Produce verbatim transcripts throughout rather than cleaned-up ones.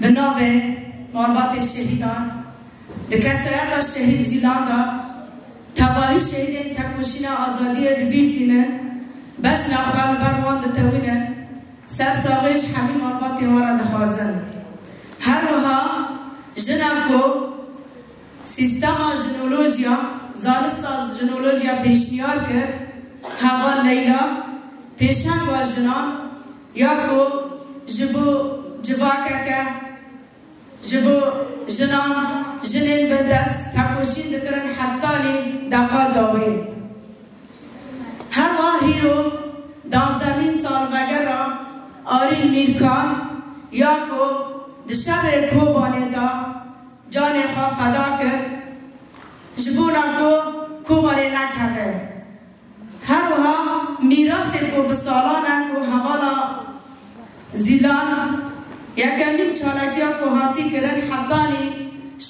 Bi navê malbatê şehîdan, di kesayeta şehîd Zîlan de, tevahî şehîdên tekoşîna azadiyê bi bîr tînin, bejna xwe li ber wan ditewînin, sersaxî ji hemî malbatên wan re dixwazin. Her wiha jina ku sîstema jinolojiya, zanista jinolojiya pêşniyar kir, heval Leyla, pêşenga jinan ya ku ji bo civakeke, ji bo jinan, jinên bindest tekoşîn dikirin hetanî deqa dawî. Her wiha hîro danzdemîn salvegera Arîn Mîrkan ya ku di şerê Kobanê de canê xwe feda kir, ji bona ku Kobanê nekeve. Her wiha mîrasê ku bi salan e ku hevala Zîlan yekemîn çalakiya ku hatî kirin hetanî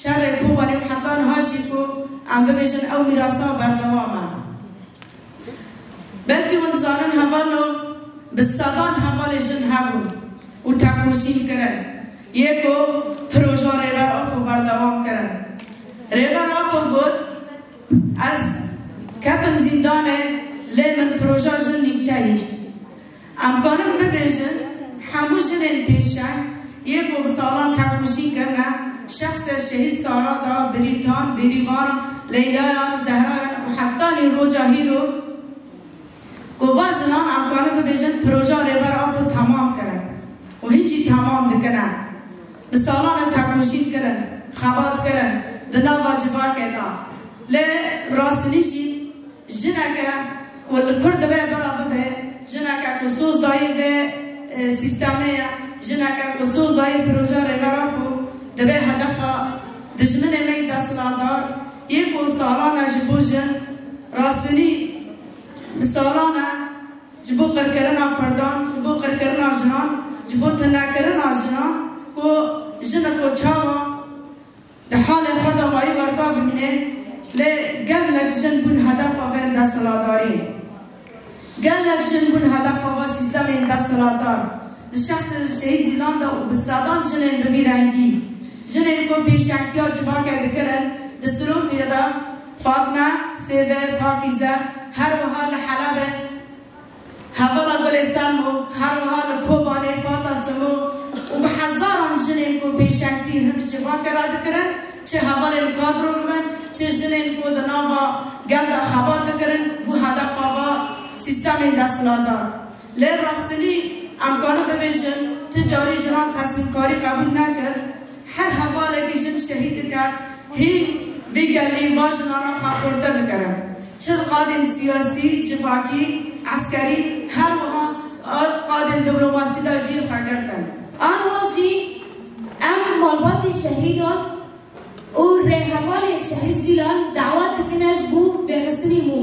şerê Kobanê û heta niha jî ku em bibêjin ew mîrasa berdewam e. Belkî hûn dizanin hevalo bi sedan hevalê jin hebûn û tekoşîn kirin. Yê ku proja Rêber Apo berdewam kirin. Rêber Apo got, ez ketim zîndanê, lê min proja jin nîvçe hişt. Em karin bibêjin, hemû jinên pêşeng yê ku bi salan tekoşîn kirine, şexsê şehîd Sara da, Birîtan, Bêrîvan, Leylayan, Zehrayan û hetanî roja hîro, ku va jinan em karin bibêjin proja Rêber Apo temam kirin û hîn jî temam dikine. Bi salan e tekoşîn kirin, xebat kirin di nava civakê de. Lê bi rastînî jî jineke ku li kur dibe bira bibe, jineke ku soz dayî vê, e, sîstemê ye, jineke ku soz dayî proja Rêber Apo dibe hedefa dijminê me yê desthilatdar, yê ku salan e ji bo jin, rastînî bi salan e ji bo qirkirina kurdan, ji bo qirkirina jinan, ji bo tunekirina jinan, ku jinik ku çawa di halê xwe de mayî werga bimîne, lê gelek jin bûn hedefa vê desthilatdariyê. Gelek jin bûn hedefa va sîstemên desthilatdar. Di şexsê şehîd Zîlan de û bi sedan jinên bi vî rengî, jinên ku pêşengtiya civakê dikirin, di Silopiyê de Fatme, Sêve, Pakîze, her wiha li Helebê hevala Gulê Selmo, her wiha li Kobanê Fata Simo û bi hezaran jinên ku pêşengtî him ji civakê re dikirin, çi hevalên kadro bibin, çi jinên ku di nava gel de xebat dikirin, bû hedefa va sîstemên desthilatdar. Lê rastînî em karin bibêjin, ti carî jinan teslîmkarî qebûl nekir. Her hevalekî jin şehîd dike, hîn vê gelî va jinan re xwe xurtir dikire. Çi qadên siyasî, civakî, eskerî, her wiha qadên diplomasî de cihê xwe girtin. Anha jî em malbatê şehîdan û rêhevalê şehîd Zîlan dawet dikine ji bo vêxistinî mû.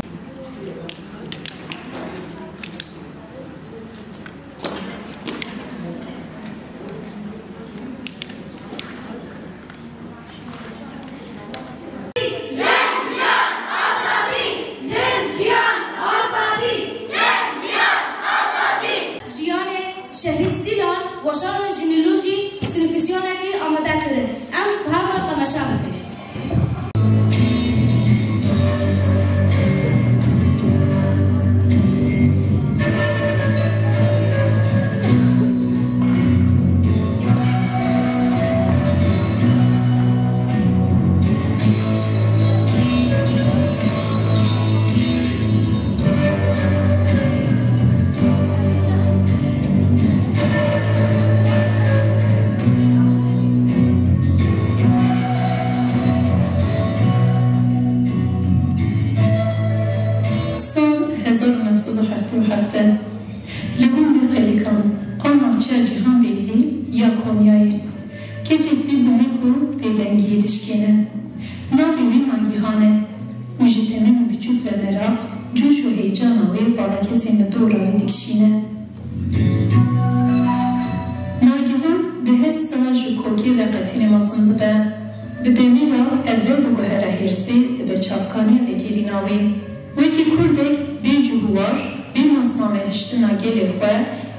Jin, jiyan, azadî! Jin, jiyan, azadî! Jin, jiyan, azadî! Jiyanê şehîd Zîlan weşana jînîlojî sinîfîsyanekî amade kirin. Em bi hev re temaşe bikin. Navê wî Nagihan e û ji tememê biçûk ve meraq, coş û heyecana wê bala kesên li dora wî dikişîne. Nagihan bi hesta ji kokê ve qetînê mezin dibe. Bi demî re ev vediguhere hêrsê dibe çavkaniya lêgerîna wî. Wekî kurdek bê cih û war, bê nasname hiştina gelê xwe,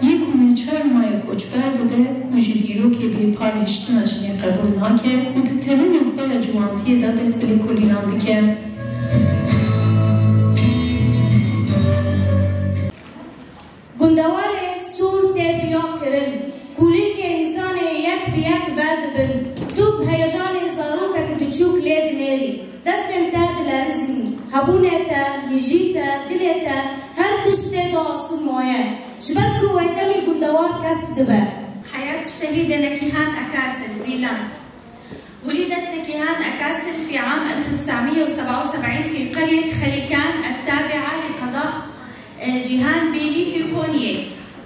yê ku neçar maye koçber dibe û ji dîrokê bê pal hiştina jinê qebûl nake û di tememê xwe ya ciwantiyê de dest bi lêkolînan dike. Gundewarê Sûr tê biyakirin, kulîlkê nîsanê yek bi yek vedibin, tu bi heyecanê zarokek biçûk lê dinêrî. Destên te dilerizîn, hebûnê te, mijî te, dilê te, her tişt tê de asû maye. Ji ber ku wê demî gundewar kesk dibe. حياة الشهيدة نكيهان أكارسل زيلان. ولدت نكيهان أكارسل في عام ألف وتسعمية وسبعة وسبعين في قرية خليكان التابعة لقضاء، آه، جيهان بيلي في قونية.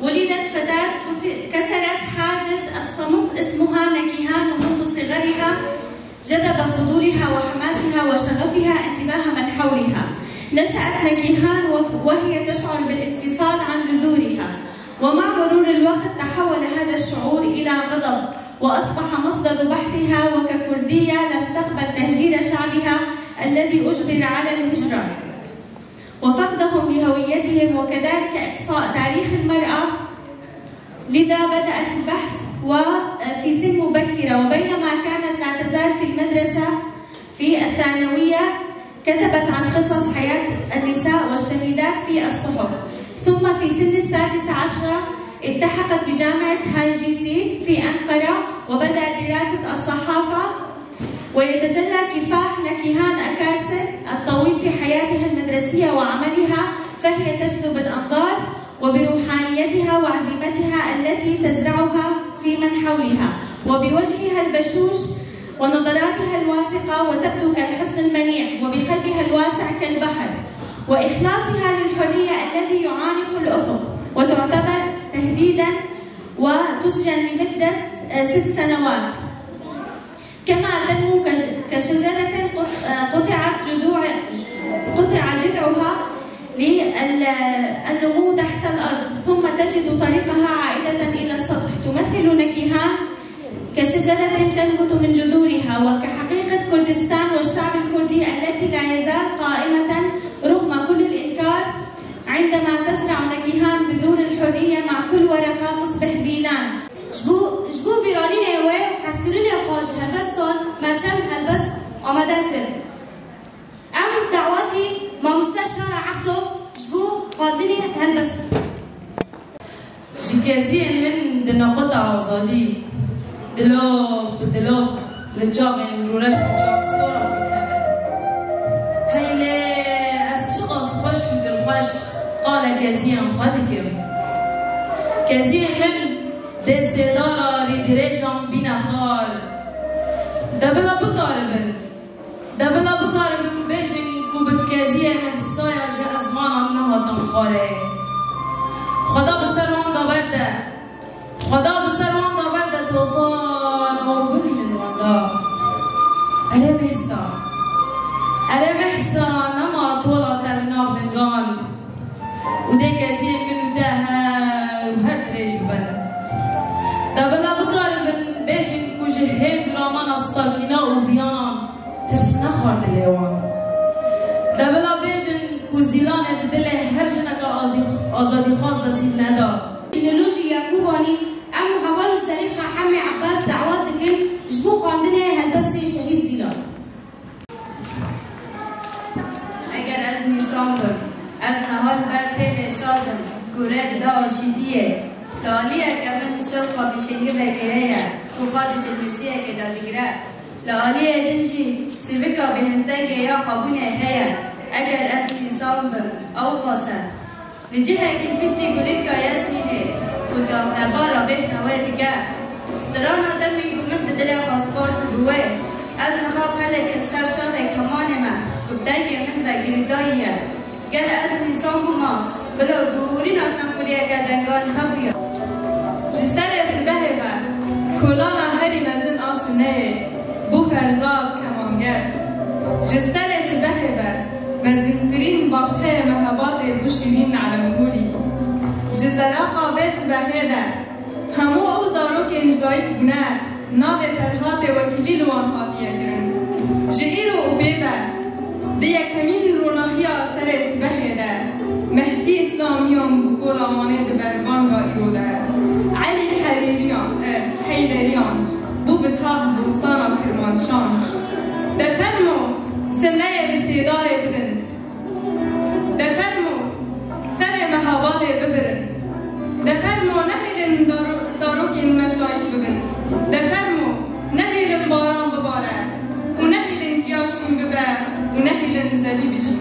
ولدت فتاة كس-، كسرت حاجز الصمت اسمها نكيهان، ومنذ صغرها جذب فضولها وحماسها وشغفها انتباه من حولها. نشأت نكيهان وف-، وهي تشعر بالانفصال عن جذورها، ومع مرور الوقت تحول هذا الشعور إلى غضب، وأصبح مصدر بحثها، وككردية لم تقبل تهجير شعبها الذي أجبر على الهجرة وفقدهم لهويتهم، وكذلك إقصاء تاريخ المرأة. لذا بدأت البحث وفي سن مبكرة، وبينما كانت لا تزال في المدرسة في الثانوية، كتبت عن قصص حياة النساء والشهيدات في الصحف. ثم في سن السادسة عشرة التحقت بجامعة هايجيتي في أنقرة، وبدأت دراسة الصحافة. ويتجلى كفاح نكيهان أكارسل الطويل في حياتها المدرسية وعملها، فهي تجذب الأنظار وبروحانيتها وعزيمتها التي تزرعها في من حولها، وبوجهها البشوش ونظراتها الواثقة، وتبدو كالحصن المنيع، وبقلبها الواسع كالبحر، وإخلاصها للحرية الذي يعانق الأفق، وتعتبر تهديدا، وتسجن لمدة، آه، ست سنوات. كما تنمو كش-، كشجرة قط-، آه، قطعت جذوع-، قطع جذعها للنمو تحت الأرض، ثم تجد طريقها عائدة إلى السطح. تمثل نكيهان كشجرة تنبت من جذورها، وكحقيقة كردستان والشعب الكردي التي لا يزال قائمة رغم كل الإنكار، عندما تزرع نكيهان بذور الحرية مع كل ورقة تصبح زيلان. Ji bo, ji bo bîranînê wê û hezkirinê xwe ji helbestan me çend helbest amade kir. Em dawetî mamoste Şara Ebdo ji bo xwendinê helbest. Ji keziyên min di neqûta azadî, dilop bi dilop li çavên rûreş û çavsora dikevin. Hey lê ez çiqas xweş û dilxweş qala keziyên xwe dikim. Keziyên min dê sêdara rîdirêjan bîne xar. De bila bikaribin, de bila bikaribin bêjin ku bi keziyê Mehsaya ji ezmanan nehatin xwarê. Xweda bi ser wan de berde. Xweda bi ser wan de berde tofan û bimînin wenda. Erê Mehsa. Erê Mehsa, nema tola te li nav lingan. Û dê keziyên min û te her û her dirêj bibin. De bila bikaribin bêjin ku ji hêz û ramana Sakîna û Viyanan tirs nexwar dilê wan. De bila bêjin ku zîlanê di dilê her jineke azî-, azadîxwaz de zîl neda. Jînolojî ya Kobanî, em heval Zelîxa Hemî Ebbas dawet dikin ji bo xwendinê helbestê Şehîd Zîlan. Eger ez nîsan bim, ez niha li ber pêlê şad im ku rê dida aşîtiyê. Li aliyeke min şewqa bîşêngivekê heye ku xwe di çilmisiyekê de digire. Li aliyê din jî sivika bêhintengê ya xwebûnê heye. Eger ez nîsan bim, ewqas e. Li cihekî piştî kulîlka Yasmînê ku çavnebara bêhna wê dike, strana demê ku min di dilê xwe sport dibû wê, ez niha pelekê li ser şavê kemanê me ku bi dengê min ve girêdayî ye. Ger ez nîsan bûma, bila guhûrîna senfoniyeke dengan hebûya. Ji serê sibehê ve kolana herî mezin a sineyê bû Ferzad kemanger. Ji serê sibehê ve mezintirîn baxçeyê Mehebatê bû şîrîn Elemgûlî. Ji zeraxa vê sibehê de hemû ew zarokên ji dayik bûne, navê Ferhatê Wekîlî li wan hatiye kirin. Ji îro û pê ve di yekemîn ronahiya serê sibehê de Mehdî Îslamiyan bû kola Wanê di berbanga îro de. Elî Herîriyan, e, Heyderiyan bû bi tav bostana Kirmanşan. De fermo, sineyê li Sêdarê bidin. De fermo, serê Mehabadê bibirin. De fermo, nehêlin daro-, zarokên me ji dayik bibin. De fermo, nehêlin baran bibare û nehêlin giya şîn bibe û nehêlin zevî bijîn.